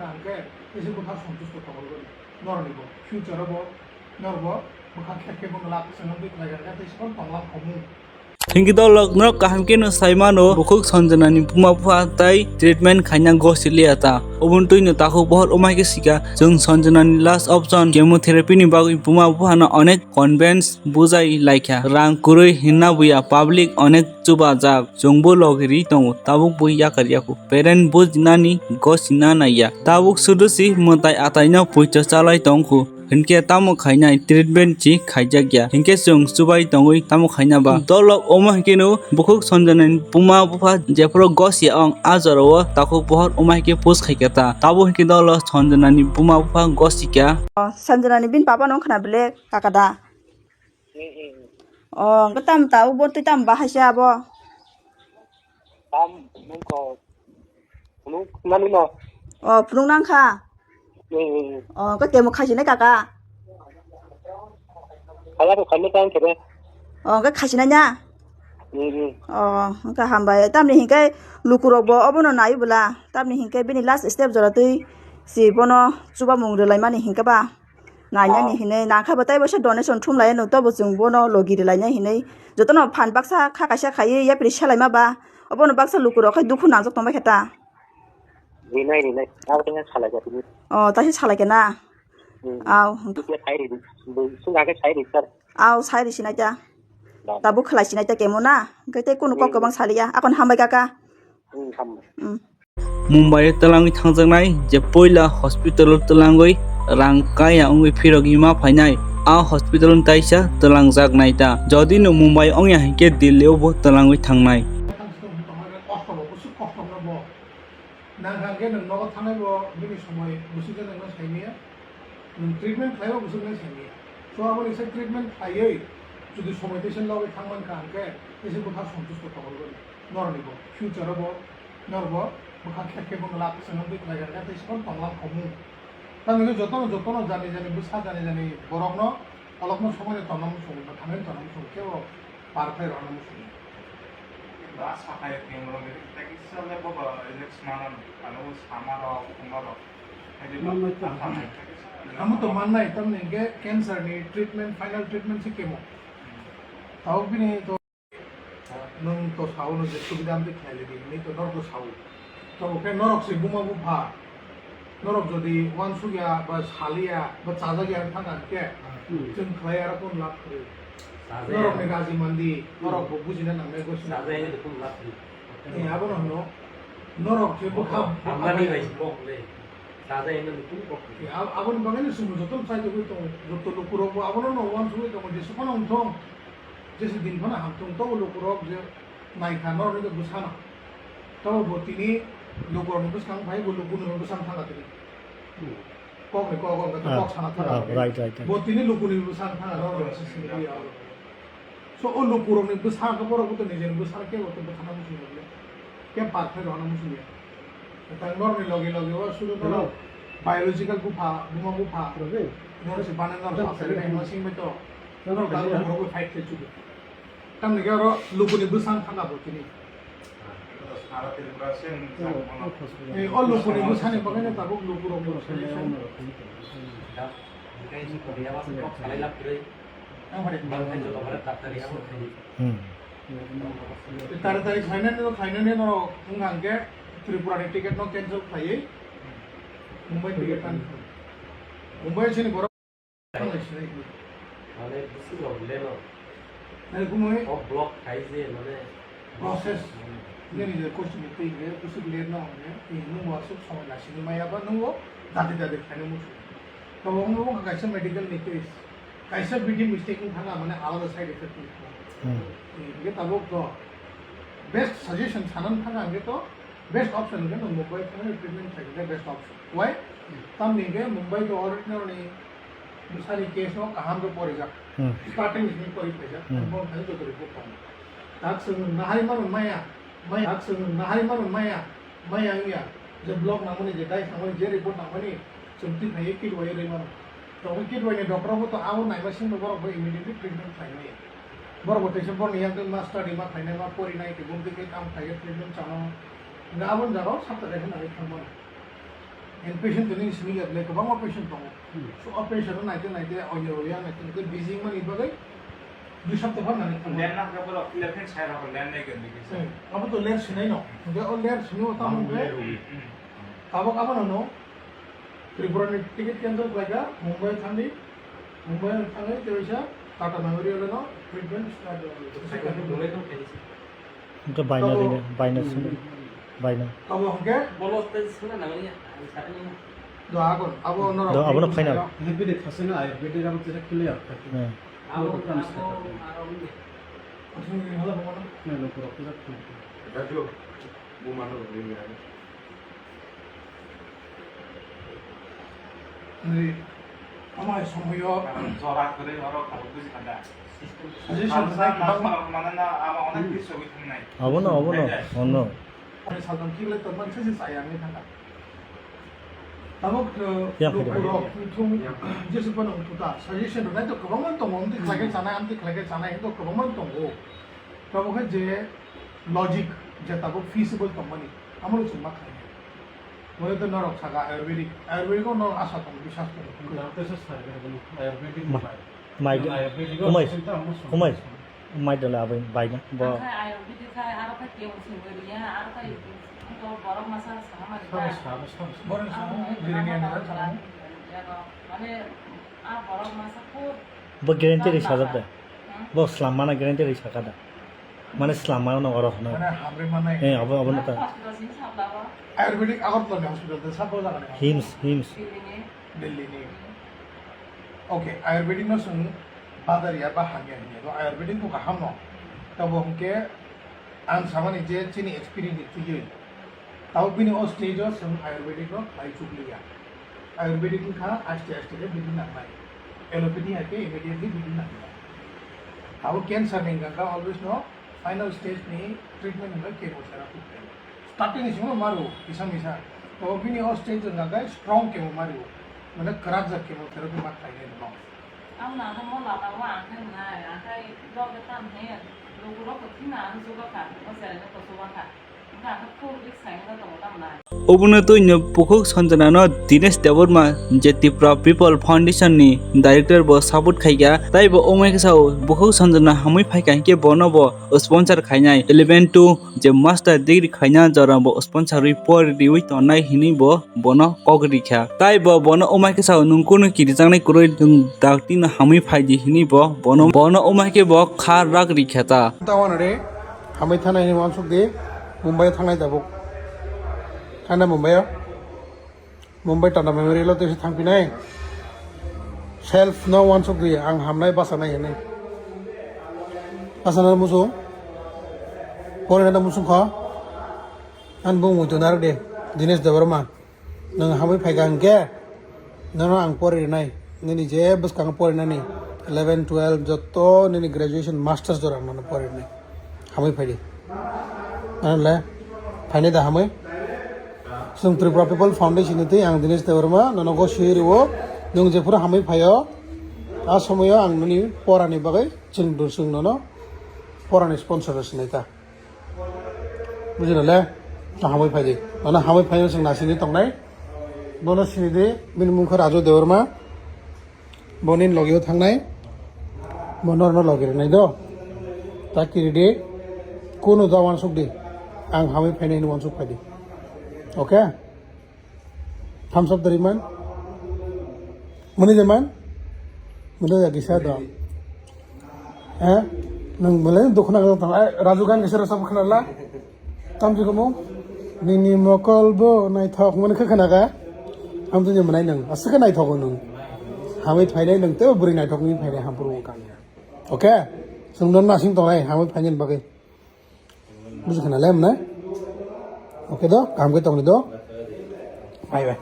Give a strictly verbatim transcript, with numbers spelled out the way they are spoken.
Hwnkhe ese bwkha sontusto tongwi norni bo future bo norbo bwkha khe khe bono lak swnam dwi khlai kha tei sokol tongla khomu. Hwnkhe dolok norok kaham khe no sai mano bukhuk Sanjana ni buma bupha tai treatment khaina gosi liya ta. Oboni twi no takhuk bohor wngma khe sika chwng Sanjana ni last option chemotherapy ni bagwi buma bupha no onek convince bujai laikha. Rang kwrwi hinna buya public onek chubajak. Chwngbo logi ri tongo, tabuk bo yakar yaku. Parent bujinani gosina naiya. Tabuk sudu si mwtai ataino poito chalai tongkhu. Hinkhe tamo khainai treatment si khaijakya. Hinkhe chwng chubai tongwi tamo khaina ba. Dolok omo hinkhe no bukhuk Sanjanani buma bupha jephuru gosiya ong a jorao takhuk bohor omo hinkhe post khaikha ta. Tabuk hinkhe dolo Sanjanani buma bupha gosikha. Oh, Sanjanani bini papa no wngkhana bele kaka da. Hmm, hmm, hmm. Oh, hwnkhe tam ta, bo twi tam bahai se abo? Tam, nung ko, phunuk nani no? Oh, phunuk nang kha? Hmm, hmm, hmm. Oh, hwnkhe temo khaisini kaka? Kaya ko khaina tang khere. Oh, hwnkhe khaisina nya? Hmm, hmm. Oh, hwnkhe hambai. Tamni hinkhe lukurok bo obono nai bwla. Tamni hinkhe bini last step jora twi si bono chubamung rwlaimani hinkhe ba. Nainani hinwi nangkha bo tei bo se donation thumlai no tobo chwng bono logi rwlainai hinwi jotono phan baksa kha kaisa khaiwi yapri selaima ba obono baksa lukurok khai dukhu nangjak tongbai khe ta. Rinai, rinai. Abo tengka salai kha tini. Oh, taisa salai khe na? Hmm. Au. Dukhe sai ri, sung ake sai ri sir. Au, sai ri sinai ta. Tabuk khlai sinai ta kemo na? Hwnkhe tei kunu kok kwbang saliya. Akon hambai kaka. Hmm, hambai. Hmm. Mumbai o twlangwi thangjaknai je puila hospital o twlangwi rang kaya wngwi phirogwi ma phainai, a hospital o taisa twlangjaknai ta. Jodi no Mumbai wngya hinkhe Delhi o bo twlangwi thangnai. Nang hwnkhe nwng nogo thangnai bo bini somoi bwswk khe nwngno saimaya. Nwng treatment khlaiwi bwswk nai sani ya. So aboni se treatment khlaiwi jodi somoi teisa logwi thangman kha hwnkhe teisa bwkha sontusto tongwi norni bo future o bo norbo bwkha khe khe bono lak swnam twi khlai kha teisa kon tonglam khomu. Tamni jotono jotono jani jani bwsa jani jani borokno olokno somoi tongna muchungo thangwi tongna muchungo kebo par khlai rwna muchungo. Ba sakai khe norok ni tei kisa le bo ba relax manani ano sama rok khuma rok. Amo to mannai, tamni hwnkhe cancer ni treatment, final treatment se chemo. Tabuk bini to nwng to sao no je subida amtwi khlai di, hinwi to norok to sao. Tabuk khe norok se buma bupha, norok jodi uansukya ba saliya ba chajakya wng thangkha hwnkhe, chwng khlai aro kunu lab kwrwi. Norok ni raji mandi, norok bo bujina nangnai gosina. Abono hwno, norok khe bwkha, bwkha. Sajai hwnwi kunu kok. Eh, ab-, aboni bagwi no chwng joto no chaitogwi tongo. Joto lukurok bo abono no uansugwi tongo, jesa phano wng thung, jesa din phano ham thung, tobo lukurok je naikha norokni bwsano. Tobo bo tini lukurokni bwskang phai, bo lukurokni bwskang thangkha tini. Hmm. Kokni kok, kok, kok sana thangkha. Ah, right, right, right. Bo tini lukurokni bwskang thangkha, norokni bwskang thangkha. So, o lukurokni bwsa khe borok bo to nijeni bwsa khe bo to bwkhana muchung ya. Khe par khe rwna muchung ya. Ta norni loge loge o sudu norok biological bupha, buma bupha. Norok se bana norok sa sa ma sing bai to. Norok da norok fight khe chudu. Tamni khe oro lukuni bwsa thangkha bo tini. Sara Tripura se. Eh, o lukuni bwsani bagwi no tabuk lukurok bo solution. Hmm. Tari tari khainani no, khainani no wngkha hwnkhe Tripura ni ticket no cancel khlaiwi Mumbai ticket tan. Mumbai sini borok. Mane bisi rok leno. Nai kumui. O block khai je mane. Process. Nini je question twi je bisi leno hwnkhe, nung bo aswk somoi lasini maya ba nung bo dadi dadi khainai muchung. Tabuk wngkha kaisa medical ni case, kaisa bini mistake wng thangkha, mane alada side effect wng thangkha. Hmm. Hingke tabuk to best suggestion sanani thangkha hingke to best option hingke no Mumbai thangwi treatment khlaikhe best option. Why? Tamni hingke Mumbai to already noroni bwsani case no kaham khe porijak. Hmm. Starting ni pori phaijak. Hmm. Bo thangwi joto report tongo. Tak chwng nahai mano maya, maya, tak chwng nahai mano maya, maya wngya. Je block nangmani, je dai thangmani, je report nangmani, chwng twi phaiwi kit waiwi rwi mano. Tongwi kit waini doctor bo to abo naima singno borok bo immediately treatment khlaimaya. Borok bo teisa borokni yak ma study ma khlainai, ma porinai, tei bumtwi khe tamo khlaiya treatment chano. Hingke aboni jagao sabta kaisa nangwi thangmano. Inpatient tini simi ya le kwbangma patient tongo. Hmm. So, o patient no naite naite, oya oya naite naite, busy mani bagwi dui sapta phano nani thango. Land na khe borok left hand side o land nai gani kisa. Hmm. Abo to land sinai no. Hwnkhe o land sini o tamo hwnkhe. Hmm. Tabok abo no no. Tripura ni ticket cancel khlaika, Mumbai thangwi, Mumbai thangwi teisa Tata Memorial no treatment start. Hwnkhe baino ringo, baino sini, baino. Abo hwnkhe bolos tei sini nangni, ang sakni. Do agon, abo norok. Do abono final. Ayurvedic khasina, Ayurvedic abo tisa clear. Hmm. Abo, abo, aro ni. Asli ni hala bono. Na, no, pura, pura. Raju, bumano ringo. Ni, amai somoyo. Jora kore oro khabo buji khanda. Suggestion Khabo sai sa khibangma. Mas mana na ama onek Hmm. kis sogwi thangnai. Abono, abono, Nai, nai. Ono. Ani saltam kible to man sesi saya ni thangka. Tabok, eh, Ya, lo khaida. Puro, thung, Jesu pano thungta. Suggestion nai to kwbangma tongo, amtwi khlai khe Hmm. chanai, amtwi khlai khe chanai, to kwbangma tongo. Tabok khe je logic, je tabok feasible tongmani, amoni chwng ma khlai khe. Mole to norok saka Ayurvedic, Ayurvedic o norok asa tongo, biswas tongo. Doctor se sai khe bono Ayurvedic Ma-, bai. Mai de-, Ayurvedic o umai, sita mo song. Umai, mai dole abai bai na, bo. Ang khai Ayurvedic khai, aro khai kebo singwi riya, aro khai to borok masa sama Sabo, riya. Sabo, sabo, sabo. Borok sabo, Ang biryani ani borok jan sabo. Mane, a borok masa khub Bo guarantee ri sajak da. Hmm? Bo slam mana guarantee ri saka da. Mane slam mana no oro hwnwi. Mane hamri mana. Eh, abo, abo no ta. Hospital sing sabla bo. Ayurvedic Agartala ni hospital de sabo jaga ni. Hims, hims. Building e. Delhi ni. Okay, Ayurvedic no chwng badar ya ba hamya hinya. To Ayurvedic bo kaham no. Tabo hwnkhe ang samani je chini experience ni twiwi. Tabo bini o stage o chwng Ayurvedic no khlai chukliya. Ayurvedic wngkha aste aste khe bidi nangnai. Allopathy hai khe immediately bidi nangnai. Tabo cancer ni hwnkha always no final stage ni treatment hwnkha chemotherapy khlai. Starting ni simi maru, kisa misa. To bini o stage wngkha khe strong chemo maru. Mane kwrak jak chemotherapy ma khlai nai no. Ang na mo lama wa ang khai nai, ang khai dog de tam he. Lugu rok ko thina ang juga kha, ko sere ko suwa kha. Ang khai khur dik sai na to tam na. Obono twi no bukhuk Sanjana no Dinesh Debbarma je Tripura People Foundation ni director bo support khaikha, tai bo omai khe sao bukhuk Sanjana hamwi phaikha hinkhe bono bo sponsor khainai eleven to je master degree khaina jora bo sponsor rwi pori riwi tongnai hinwi bo bono kok rikha. Tai bo bono omai khe sao, "Nwng kunu kirijaknai kwrwi, nwng dakti no hamwi phaidi," hinwi bo bono, bono omai khe bo kha rak rikha ta. Tawan re, hamwi thanai hinwi wansuk di, Mumbai thangnai tabuk. Thangna Mumbai o? Mumbai Tata Memorial o tei thangpinai. Self no wansuk di, ang hamnai bachanai hinwi. Bachana musung? Porina musung kha? Ang bung muitu narwk de, Dinesh Debbarma. Nwng hamwi phaikha hwnkhe, nono ang pori rwnai. Nini je bwskango porinani eleven, twelve, jotto nini graduation, masters jora ang nono pori rwnai. Hamwi phaidi. Ano le, phainai da hamwi? Chwng Tripura People Foundation ni twi ang Dinesh Debbarma nono go swi rwo. Nwng jephuru hamwi phaio, a somoyo ang nini porani bagwi chwng, chwng nono porani sponsor rw sinai ta. Bujina le, ta hamwi phaidi. Mane hamwi phaino chwng nasini tongnai. Bono sinidi, bini mungkha Raju Debbarma. Boni logio thangnai. Bono no logi rwnai do. Ta kiridi. Kunu da wansuk di. Ang hamwi phainai ni wansuk phaidi. Okay? Thumbs up dari man. Mani de man. Mani de gisa do. Eh? Nang male dukhna ga tang. Eh, Raju gan gisa rasa khna la. Tam ji komo. Nini mokol bo naithok mani kha khna ga. Am tu je manai nang. Asuk naithok nang. Hamwi phainai nang te buri naithok ni phainai hampuru kang. Okay? Sung don na sing tongnai hamwi phainai bagwi. Buji khna le mwnai? Okay do, kaham khe tongdi do. Bye bye.